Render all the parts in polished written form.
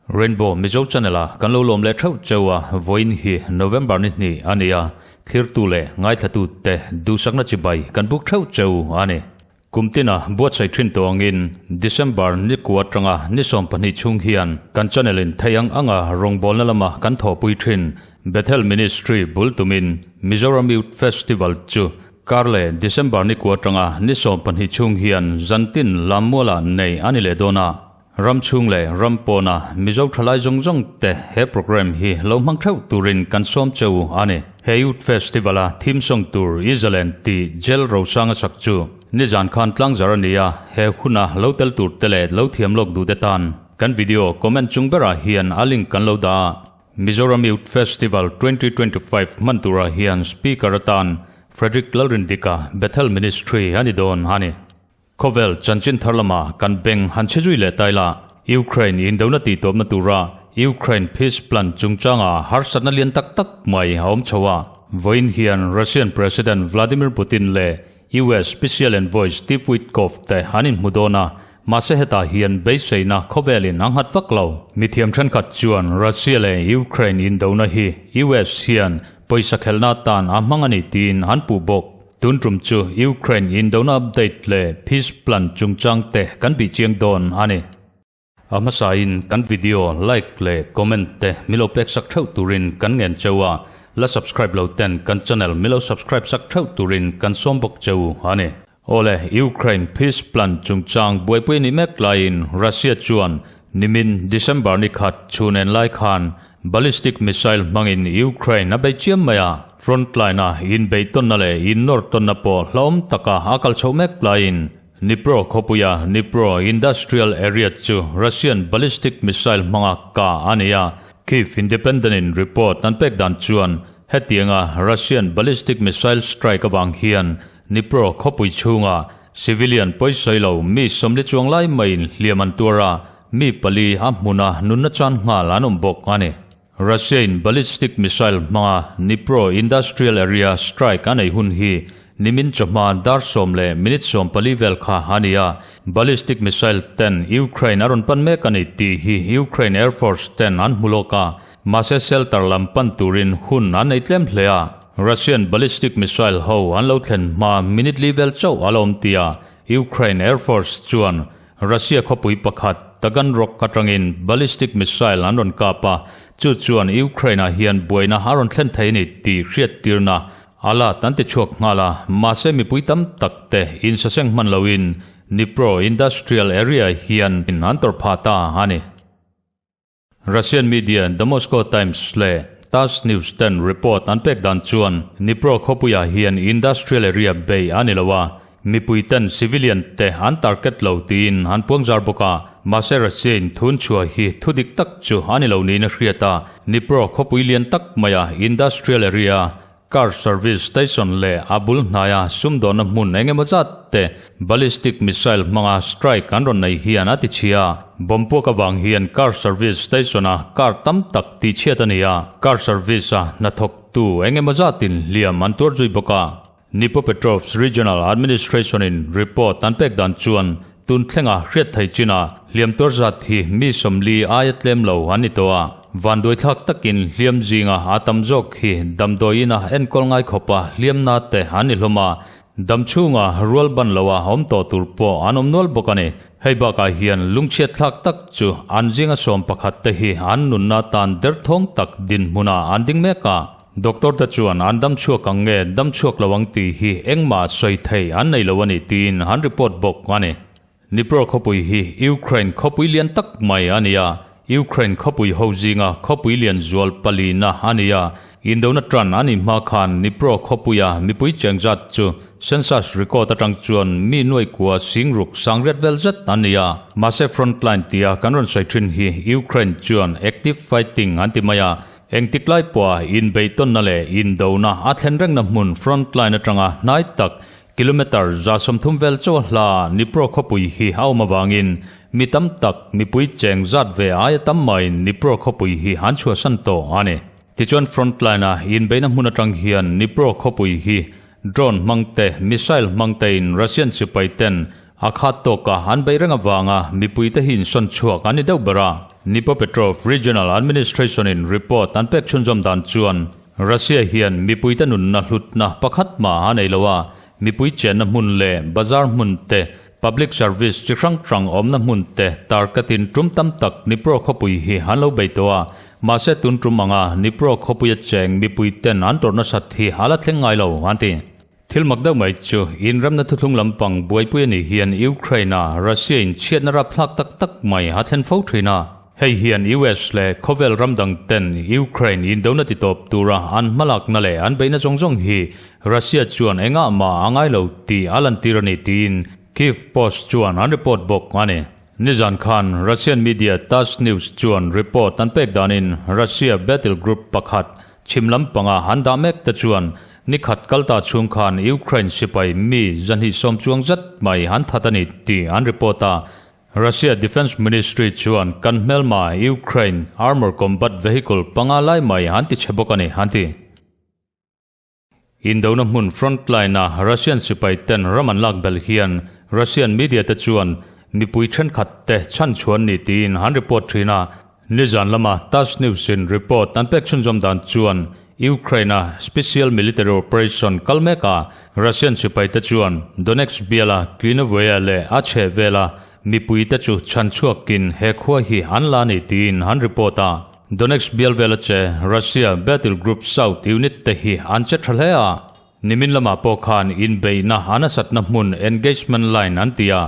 Rainbow Mizo Channel a kan lo lawm leh theuh cheu a, vawiin hi November ni hnih a ni a, thlirtu leh ngaithlatu te duhsakna chibai kan buk theuh cheu a ni. Kum tina buatsaih thin tawh angin December ni kua atanga ni 12 chhung hian kan channel in thei ang anga rawngbawlna lama kan thawhpui thin Bethel Ministry bul tumin Mizoram Youth Festival chu kar leh December ni kua atanga ni 12 chhung hian zantin lammualah nei a ni leh dawn a. Ram chhung leh ram pawna Mizo thalai zawng zawng te he programme hi lo hmang theuh turin kan sawm cheu a ni. He Youth Festival a theme song tur Izalen tih Jel Rosanga sak chu nizan khan tlangzar a ni a, he huna lo tel tur te leh lo thiam lawk duh te tan kan video comment chung berah hian a link kan lo dah a. Mizoram Youth Festival 2025 hman turah hian Speaker atan Frederick Lalrindika, Bethel Ministry a ni dawn a ni. Khawvel chanchin thar lama kan beng han chhe zui leh tai la, Ukraine indona tihtawpna tura Ukraine Peace Plan chungchanga harsatna lian tak tak mai a awm chho a. Vawiin hian Russian President Vladimir Putin leh US Special Envoy Steve Witkoff te an inhmu dawn a, mahse hetah hian beiseina khawvelin a nghat vak lo. Mithiam thenkhat chuan Russia leh Ukraine indona hi US hian pawisa khelhna atan a hmang a ni tiin an puh bawk. Tun tum chu Ukraine indona update leh peace plan chungchang te kan bih chiang dawn a ni. A hmasain kan video like leh comment te milo pek sak theuh turin kan ngen cheu a, la subscribe lo ten kan channel milo subscribe sak theuh turin kan sawm bawk cheu a ni. Awle, Ukraine peace plan chungchang buaipui ni mek laiin Russia chuan nimin December ni khat chhun en lai khan Ballistic missile hmangin Ukraine a bei chiam mai a, front line-a inbeihtawnna leh innawrtawnna pawh hlauhawm taka a kal chhoh mek laiin Dnipro khawpuia Dnipro Industrial Area chu Russian ballistic missile hmanga kah a ni a. Kyiv Independent-in report an pek dan chuan hetianga Russian ballistic missile strike avang hian Dnipro khawpui chhunga civilian pawisawi lo mi 40 chuang lai maiin hliam an tuar a, Mi pali a hmuna nunna chan nghal an awm bawk a ni. Russia-in ballistic missile hmanga Dnipro industrial area strike a nei hun hi nimin chawhma dar 10 leh minute 14 vel kha a ni a. Ballistic missile ten Ukraine a rawn pan mek a ni tih hi Ukraine Air Force ten an hmu lawk a, mahse shelter lam pan turin hun an nei tlem hle a. Russian ballistic missile ho an lo thlen hma minute li vel chauh a la awm tia Ukraine Air Force chuan Russia khawpui pakhat Taganrog atangin ballistic missile an rawn kap a, chu chuan Ukraine-ah hian buaina a rawn thlen thei a ni tih hriattirna a la tan ti chhuak nghal a, mahse mipui tam tak te insaseng hman loin Dnipro industrial area hian an tawrh phah ta a ni. Russian media The Moscow Times leh TASS News ten report an pek dan chuan Dnipro khawpuiah hian industrial area bei a ni lo a, mipui ten civilian te an target lo tiin an puangzar bawk a, mahse Russia-in thun chhuah hi thu dik tak chu a ni lo niin a hriat a, Dnipro khawpui lian tak maia industrial area Car service station leh a bul hnaia sumdawnna hmun eng emaw zat te ballistic missile hmanga strike an rawn nei hian a ti chhia. Bomb puak avang hian car service station-a car tam tak tihchhiat a ni a, car service-a hnathawktu eng emaw zatin hliam an tuar zui bawk a. Dnipropetrovsk Regional Administration-in report an pek dan chuan Tun thlenga hriat thei chinah hliam tuar zat hi mi 40 aia tlem lo an ni tawh a, vanduaithlak takin hliam zinga a tam zawk hi damdawiin a enkawl ngai khawpa hliamna te an ni hlawm a, dam chhunga rual ban loa awm tawh tur pawh an awm nual bawk a ni. Hei bakah hian lungchhiatthlak tak chu an zinga 11 te hi an nunna tan derthawng tak dinhmunah an ding mek a. Doctor te chuan an dam chhuak ang nge dam chhuak lo ang tih hi engmah sawi thei an nei lo a ni tiin an report bawk a ni. Dnipro khawpui hi Ukraine khawpui lian tak mai a ni a, Ukraine khawpui ho zinga khawpui lian zual palina a ni a, indona tan a nih hma khan Dnipro khawpuia mipui cheng zat chu census record atang chuan mi nuai kua sing ruk sangriat vel zet an ni a. Mahse frontline tia kan rawn sawi thin hi Ukraine chuan active fighting an ti mai a, Engtik lai pawha inbeihtawnna leh indona a thlen rengna hmun front line atanga hnai tak kilometre 130 vel chaw hla Dnipro khawpui hi a awm avangin mi tam tak mipui cheng zat ve aia tam maiin Dnipro khawpui hi an chhuahsan tawh a ni. Tichuan frontline-a inbeihna hmun atang hian Dnipro khawpui hi drone hmang te, missile hmang tein Russian sipai ten a khat tawka an beih reng avanga mipuite hi insawn chhuak an ni deuh ber a. Dnipropetrovsk Regional Administration-in report an pek chhunzawm dan chuan Russia hian mipuite nunna hlutna pakhat mah a nei lo a, mipui chenna hmun leh bazar hmun te, public service chi hrang hrang awmna hmun te target-in tum tam tak Dnipro khawpui hi an lo bei tawh a, mahse tun tum anga Dnipro khawpuia cheng mipui ten an tawrh nasat hi a la thleng ngai lo, an ti. Thil mak deuh mai chu inremna thuthlung lampang buaipui a nih hian Ukraine-a Russia-in chhiatna rapthlak tak tak mai a thlen fo thin a. Hei hian US leh khawvel ram dang ten Ukraine indona ti tawp tura an hmalakna leh an beihna zawng zawng hi Russia chuan engah mah a ngai lo tih a lantir a ni tiin Kyiv Post chuan an report bawk a ni. Nizan khan Russian media Tass News chuan report an pek danin Russia battle group pakhat chhim lampanga an dah mek te chuan nikhat kal ta chhung khan Ukraine sipai mi zahnih sawm chuang zet mai an that a ni tih an report a. Russia Defence Ministry chuan kan hmelma Ukraine armour combat vehicle panga lai mai an ti chhe bawk a ni, an ti. Indona hmun front line-a Russian sipai ten ram an lak belh hian Russian media te chuan mipui thenkhat te chhan chhuan ni tiin an report thin a. Nizan lama Tass News-in report an pek chhunzawm dan chuan Ukraine-a special military operation kal meka Russian sipaite chuan Donetsk biala Klinovoye leh a chhehvela mipuite chu chhan chhuakin he khua hi an la ni tiin an report a. Donetsk bial vela che Russia Battle Group South unit te hi an che tha hle a. Nimin lamah pawh khan inbeihna a nasatna hmun engagement line an ti a,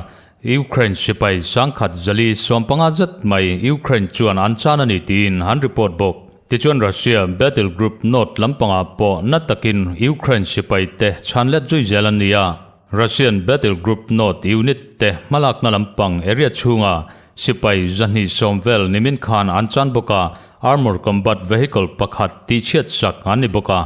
Ukraine sipai sangkhat zali 15 zet mai Ukraine chuan an chan a ni tiin an report bawk. Tichuan Russia battle group North lampangah pawh na takin Ukraine sipai te chhan let zui zel an ni a, Russian battle group North unit te hmalakna lampang area chhunga sipai 220 vel nimin khan an chan bawk a, armour combat vehicle pakhat tihchhiat sak an ni bawk a.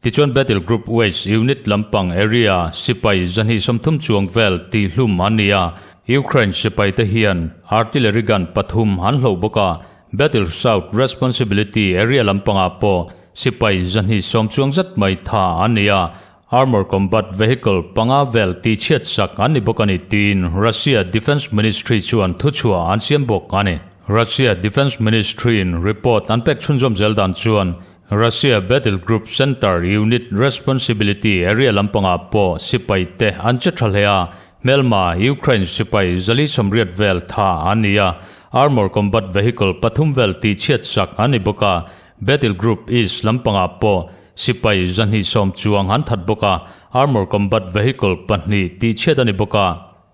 Tichuan Battle Group West unit lampang area sipai 230 chuang vel tihhlum an ni a, Ukraine sipai te hian artillery gun pathum an hloh bawk a, Battle South Responsibility area lampangah pawh sipai 210 chuang zet mai tha an ni a, armour combat vehicle panga vel tihchhiat sak an ni bawk a ni tiin Russia Defence Ministry chuan thuchhuah an siam bawk a ni. Russia Defence Ministry-in report an pek chhunzawm zel dan chuan Russia Battle Group Center Unit Responsibility area lampangah pawh sipai te an che tha hle a, hmelma Ukraine sipai 480 vel tha an ni a, armour combat vehicle pathum vel tihchhiat sak an ni bawk a, Battle Group East lampangah pawh sipai 210 chuang an that bawk a, armour combat vehicle pahnih tihchhiat a ni bawk a.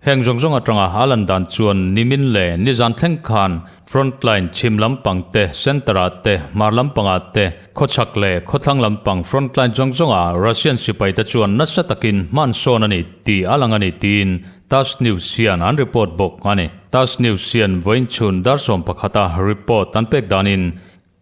Heng zawng zawng atanga a lan dan chuan nimin leh nizan thleng khan frontline chhim lampang te, center ah te, hmar lampangah te, khawchhak leh khawthlang lampang frontline zawng zawngah Russian sipai te chuan nasa takin hman sawn a ni tih a lang a ni tiin Tass News hian an report bawk a ni. Tass News hian vawiin chhun dar 11 a report an pek danin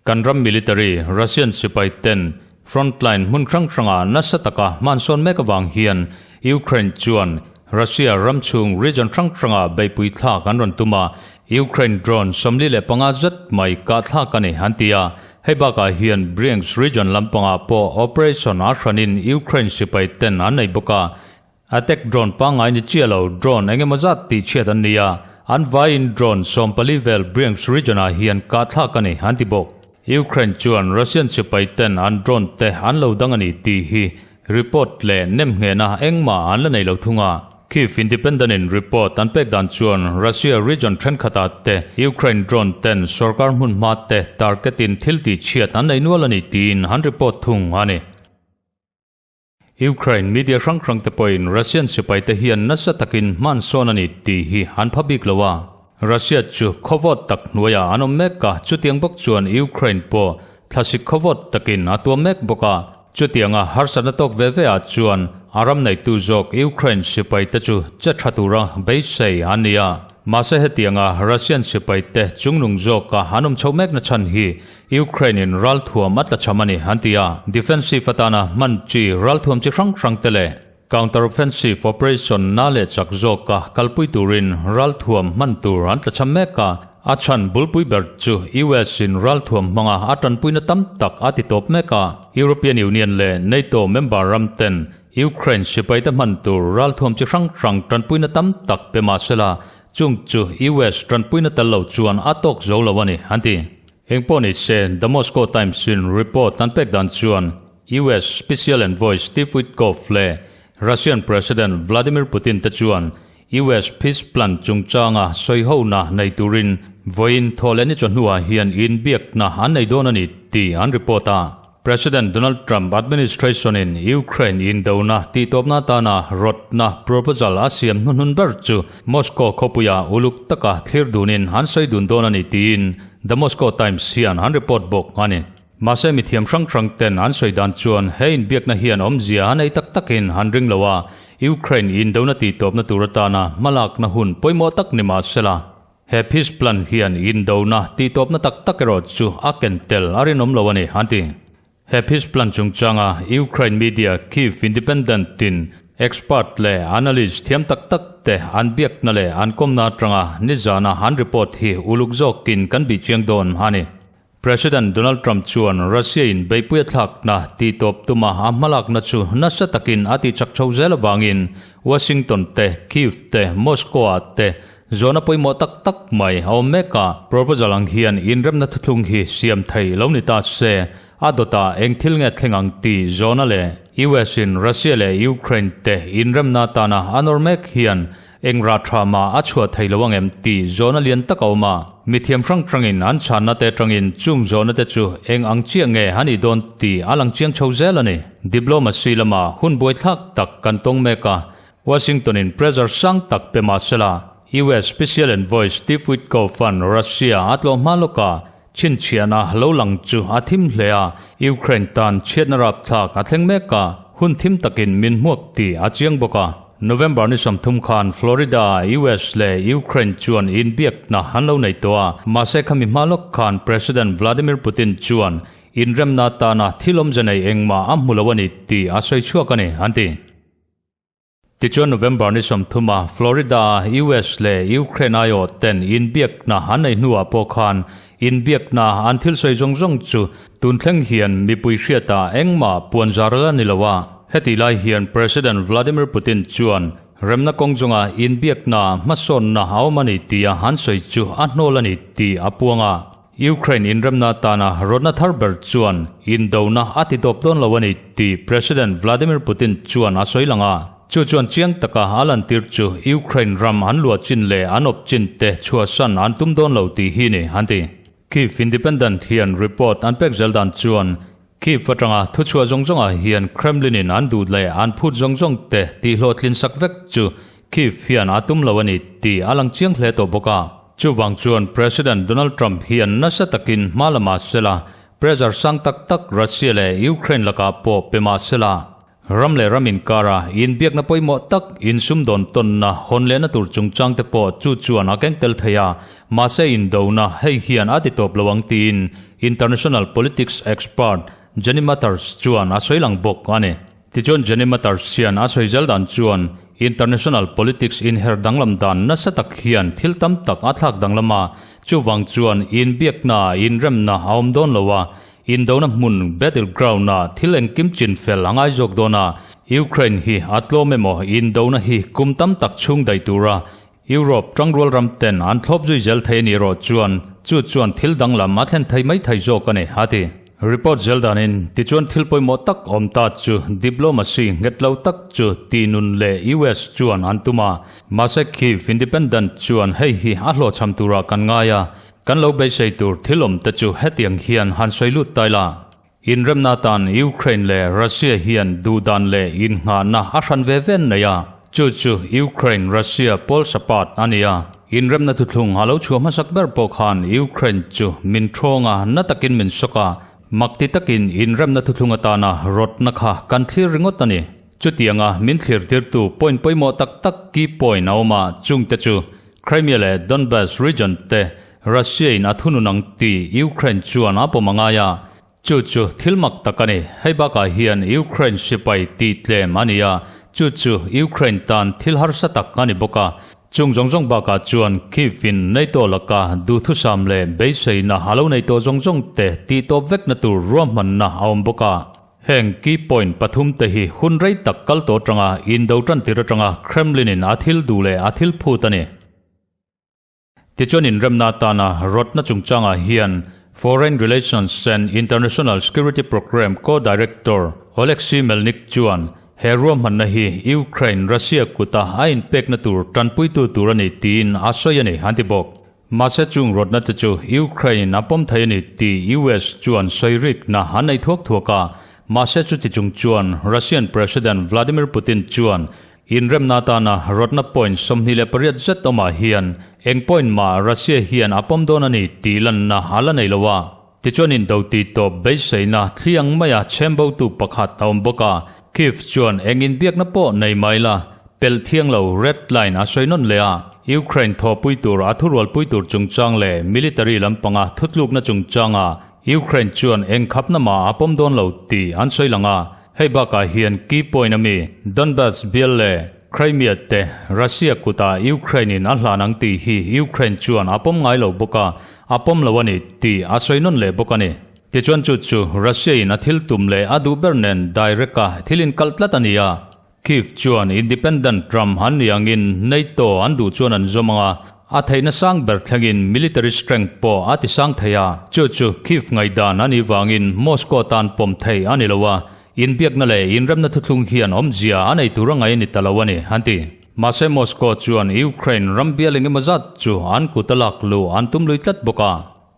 Kan ram military, Russian sipai ten frontline hmun hrang hrangah nasa taka hmansawn mek avang hian Ukraine chuan Russia ram chhung region hrang hrangah beihpui thlak an rawn tum a, Ukraine drone 45 zet mai kah thlak a ni an ti a. Hei bakah hian Bryansk region lampangah pawh operation a hranin Ukraine sipai ten an nei bawk a, Attack drone pangngai ni chiah lo, drone eng emaw zat tih chhiat an ni a, an vaiin drone 14 vel Bryansk region-ah hian kah thlak a ni, an ti bawk. Ukraine chuan Russian sipai ten an drone te an lo dang a ni tih hi report leh nemnghehna engmah an la nei lo thung a. Kyiv Independent-in report an pek dan chuan Russia region thenkhatah te Ukraine drone ten sorkar hmun hma te target-in thil tih chhiat an nei nual a ni tiin an report thung a ni. Ukraine media hrang hrang te pawhin Russian sipai te hian nasa takin hman sawn a ni tih hi an pha bik lo a. Russia chu khawvawt tak hnuaiah an awm mek a, chutiang bawk chuan Ukraine pawh thlasik khawvawt takin a tuam mek bawk a. Chutianga harsatna tawk ve ve ah chuan a ram neitu zawk Ukraine sipai te chu che tha tura beisei an ni a. Mahse hetianga Russian sipai te chungnung zawka an awm chho mekna chhan hi Ukraine-in ralthuam a tlachham a ni, an ti a. Defensive atana hman chi ralthuam chi hrang hrang te leh counter-offensive operation na leh chak zawka kalpui turin ralthuam hman tur an tlachham mek a. A chhan bulpui ber chu US in ralthuam hmanga a tanpuina tam tak a ti tawp mek a. European Union leh NATO member ram ten Ukraine sipaite hman tur ralthuam chi hrang hrang tanpuina tam tak pe mah sela, chung chu US tanpuina tel lo chuan a tawk zo lo a ni, an ti. Engpawh ni se, The Moscow Times in report an pek dan chuan US Special Envoy Steve Witkoff leh Russian President Vladimir Putin te chuan US Peace Plan chungchanga sawihona nei turin vawiin thaw leh ni chawhnuah hian inbiakna an nei dawn a ni tih an report a. President Donald Trump administration-in Ukraine indona tihtawpna atana rawtna proposal a siam hnuhnun ber chu Moscow khawpuia uluk taka thlir dunin an sawi dun dawn a ni tiin The Moscow Times hian an report bawk a ni. Mahse mithiam hrang hrang ten an sawi dan chuan he inbiakna hian awmzia a nei tak takin an ring lo a, Ukraine indona tihtawpna tur atana hmalakna hun pawimawh tak ni mah sela, he peace plan hian indona tihtawpna tak tak erawh chu a ken tel a rinawm lo a ni, an ti. He peace plan chungchanga Ukraine media Kyiv Independent tin expert leh analyst thiam tak tak te an biakna leh an kawmna atanga nizana an report hi uluk zawkin kan bih chiang dawn a ni. President Donald Trump chuan Russia in beihpui a thlakna tihtawp tuma a hmalakna chu nasa takin a tihchak chho zel avangin Washington te, Kyiv te, Moscow ah te zawhna pawimawh tak tak mai a awm mek a. Proposal ang hian inremna thuthlung hi siam thei lo ni ta se, a dawtah eng thil nge thleng ang tih zawhna leh US in Russia leh Ukraine te inremna atana a nawr mek hian Eng rah tha mah a chhuah thei lo ang em tih zawhna lian tak a awm a. Mithiam hrang hrangin an chhanna te atangin chung zawhna te chu eng ang chiah nge a nih dawn tih a lang chiang chho zel a ni. Diplomacy lama hun buaithlak tak kan tawng mek a, Washington in pressure sang tak pe mah sela, US Special Envoy Steve Witkoff-a'n Russia a tlawh hma lawka Chhinchhiahna lo lang chu a thim hle a, Ukraine tan chhiatna rapthlak a thleng mek a, hun thim takin min hmuak tih a chiang bawk a. November ni 30 khan Florida-ah US leh Ukraine chuan inbiakna an lo nei tawh a, mahse khami hma lawk khan President Vladimir Putin chuan inremna atana thil awmze nei engmah a hmu lo a ni tih a sawi chhuak a ni, an ti. Tichuan November ni 30 a Florida-a US leh Ukraine aiawh ten inbiakna an nei hnuah pawh khan inbiakna an thil sawi zawng zawng chu tun thleng hian mipui hriatah engmah puan zar la ni lo a. Hetih lai hian President Vladimir Putin chuan remna kawng zawnga inbiakna hmasawnna a awm a ni tia an sawi chu a hnawl a ni tih a puang a. Ukraine inremna atana rawtna thar ber chuan indona a ti tawp dawn lo a ni tih President Vladimir Putin chuan a sawi lang a. Chu chuan chiang taka a lantir chu Ukraine ram an luah chin leh an awp chin te chhuahsan an tum dawn lo tih hi ni, an ti. Kyiv Independent hian report an pek zel dan chuan Kyiv atanga thuchhuah zawng zawngah hian Kremlin-in an duh leh an phut zawng zawng te tihhlawhtlin sak vek chu Kyiv hian a tum lo a ni tih a lang chiang hle tawh bawk a. Chuvang chuan President Donald Trump hian nasa takin hma la mah sela, pressure sang tak tak Russia leh Ukraine lakah pawh pe mah sela, ram leh ram inkara inbiakna pawimawh tak insumdawn tawnna hawn lehna tur chungchang te pawh chu chuan a keng tel thei a, mahse indona hei hian a ti tawp lo ang tiin international politics expert Jenny Mathers chuan a sawi lang bawk a ni. Tichuan Jenny Mathers hian a sawi zel dan chuan international politics inher danglam dan nasa tak hian thil tam tak a thlak danglam a, chuvang chuan inbiakna, inremna a awm dawn lo a, Indona hmun battle ground ah thil engkim chin fel a ngai zawk dawn a, Ukraine hi a tlawm emaw indona hi kum tam tak chhung daih tura Europe tangrual ram ten an thlawp zui zel thei a nih erawh chuan chu chuan thil danglam a thlen thei mai thei zawk a ni, a ti. Report zel danin tichuan thil pawimawh tak awm ta chu diplomacy nghet lo tak chu tihnun leh US chuan an tum a, mahse Kyiv Independent chuan hei hi a hlawhchham turah kan ngai a, Kan lo beisei tur thil awm te chu hetiang hian han sawi lut tai la. Inremna atan Ukraine leh Russia hian duhdan leh innghahna a hran ve ve an nei a, chu chu Ukraine Russia Polsapart a ni a. Inremna thuthlung a lo chhuah hmasak ber pawh khan Ukraine chu min ṭhawng a, na takin min sawk a, makti takin inremna thuthlung atana rawtna kha kan thlir ringawt a ni. Chutianga min thlirtirtu point pawimawh tak tak key point a awm a, chungte chu Crimea leh Donbas region te Russia in a thunun ang tih Ukraine chuan a pawm a ngai a, chu chu thil mak tak a ni. Hei bakah hian Ukraine sipai tih tlem a ni a, chu chu Ukraine tan thil harsa tak a ni bawk a. Chung zawng zawng bakah chuan Kyiv in NATO laka duhthusam leh beiseina a lo nei tawh zawng zawng te tihtawp vekna tur ruahmanna a awm bawk a. Heng key point pathumte hi hun rei tak kal tawh atanga indo tan tir atanga Kremlin in a thil duh leh a thil phut a ni. Tichuan inremna atana rawtna chungchangah hian Foreign Relations and International Security Programme Co-Director Oleksiy Melnyk chuan he ruahmanna hi Ukraine Russia kuta a inpekna tur tanpuitu tur a ni tiin a sawi a ni an ti bawk. Mahse chung rawtna te chu Ukraine in a pawm thei a ni tih US chuan sawi rikna an nei thuak thuak a, mahse chuti chung chuan Russian President Vladimir Putin chuan Inremna atana rawtna point 28 zet awmah hian eng point mah Russia hian a pawm dawn a ni tih lanna a la nei lo a. Tichuan indo tih tawp beiseina thliang maia chhembotu pakhat a awm bawk a, Kyiv chuan eng inbiakna pawh nei mai la, pelh thiang lo red line a sawi nawn leh a. Ukraine thawhpui tur a thurualpui tur chungchang leh military lampanga thutlukna chungchanga Ukraine chuan eng khapna mah a pawm dawn lo tih an sawi lang a. Hei bakah hian key point a mi Donbas bial leh Crimea te Russia kutah Ukraine in a hlan ang tih hi Ukraine chuan a pawm ngai lo bawk a, a pawm lo a ni tih a sawi nawn leh bawk a ni. Tichuan chu chu Russia in a thil tum leh a duh ber nen direct a thil inkalh tlat a ni a. Kyiv chuan independent ram an nih angin NATO an duh chuan an zawm ang a, a theihna sang ber thlengin military strength pawh a ti sang thei a. Chu chu Kyiv ngaihdan a nih vangin Moscow tan pawm thei a ni lo a, inbiakna leh inremna thuthlung hian awmzia a nei tur a ngaih a ni ta lo a ni, an ti. Mahse Moscow chuan Ukraine ram bial engemaw zat chu an kut a lak luh an tum lui tlat bawk a.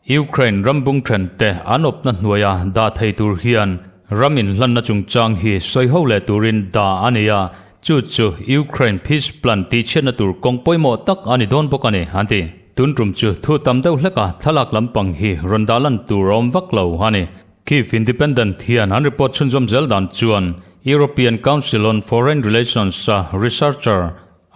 Ukraine ram bung then te an awpna hnuaia dah thei tur hian ram inhlanna chungchang hi sawi ho leh turin dah a ni a, chu chu Ukraine peace plan tihchhiatna tur kawng pawimawh tak a ni dawn bawk a ni, an ti. Tun tum chu thu tam deuh hleka thlalak lampang hi rawn dah lan tur a awm vak lo a ni. Kyiv Independent hian an report chhunzawm zel dan chuan European Council on Foreign Relations-a researcher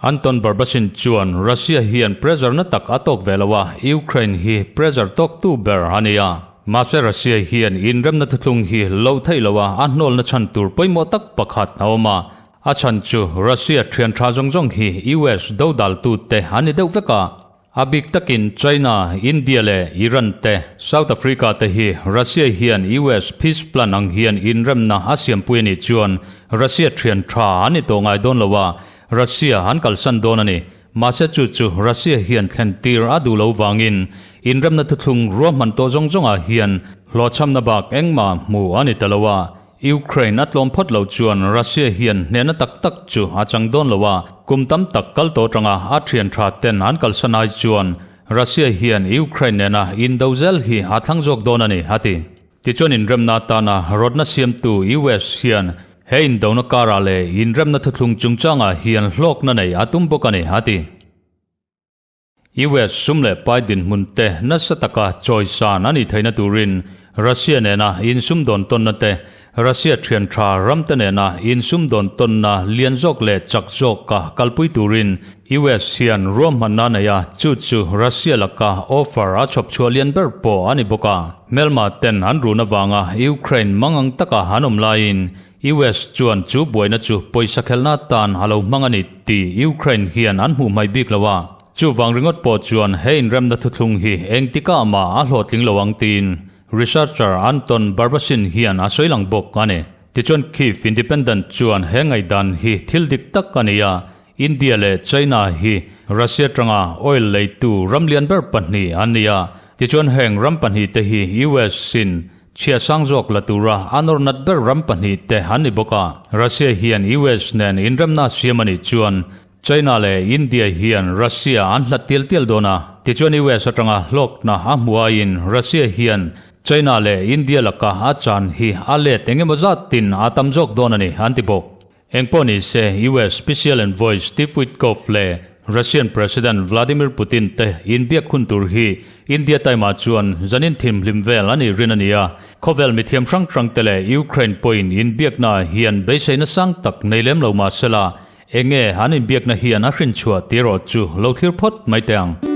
Anton Barbasin chuan Russia hian pressure na tak a tawk ve lo a, Ukraine hi pressure tawktu ber a ni a. Mahse Russia hian inremna thuthlung hi lo theih lo a, a hnawlna chhan tur pawimawh tak pakhat a awm a. A chhan chu Russia thian tha zawng zawng hi US dodaltute an ni deuh vek a. A bik takin China, India leh Iran te, South Africa te hi Russia hian US peace plan ang hian inremna a siampui a nih chuan Russia thian tha an ni tawh ngai dawn lo a, Russia an kalsan dawn a ni. Mahse chu chu Russia hian thlen tir a duh lo vangin inremna thuthlung ruahman tawh zawng zawngah hian hlawhchhamna bak engmah hmu a ni ta lo a, Ukraine a tlawm phawt loh chuan Russia hian hnehna tak tak chu a chang dawn lo a, kum tam tak kal tawh atanga a thian tha ten an kalsan ai chuan Russia hian Ukraine nena indo zel hi a thlang zawk dawn a ni, a ti. Tichuan inremna atana rawtna siamtu US hian he indona karah leh inremna thuthlung chungchangah hian hlawkna nei a tum bawk a ni, a ti. US sum leh pai dinhmun te nasa taka chawisan a nih theihna turin Russia nena insumdawn tawnna te, Russia thian tha ram te nena insumdawn tawnna lian zawk leh chak zawka kalpui turin US hian ruahmanna a nei a, chu chu Russia laka offer a chhawp chhuah lian ber pawh a ni bawk a. Hmelma ten an run avanga Ukraine mangang taka an awm laiin US chuan chu buaina chu pawisa khelhna atan a lo hmang a ni tih Ukraine hian an hmuh hmaih bik lo a. Chuvang ringawt pawh chuan he inremna thuthlung hi engtikah mah a hlawhtling lo ang tiin researcher Anton Barbasin hian a sawi lang bawk a ni. Tichuan Kyiv Independent chuan he ngaihdan hi thil dik tak a ni a, India leh China hi Russia tanga oil leitu ram lian ber pahnih an ni a, tichuan heng ram pahnihte hi US in Chhia sang zawk la tura a nawr nat ber ram pahnih te an ni bawk a. Russia hian US nen inremna siam a nih chuan China leh India hian Russia an hlat tial tial dawn a. Tichuan US atanga hlawkna a hmu aiin Russia hian China leh India laka a chan hi a let engemaw zat tin a tam zawk dawn a ni an ti bawk. Engpawh ni se, US Special Envoy Steve Witkoff leh Russian President Vladimir Putin te inbiak hun tur hi India time-ah chuan zanin thimhlim vel a nih rin a ni a. Khawvel mithiam hrang hrang te leh Ukraine pawhin inbiaknaah hian beiseina sang tak nei lem lo mah sela, enge an inbiakna hian a hrinchhuah tih erawh chu lo thlir phawt mai teh ang.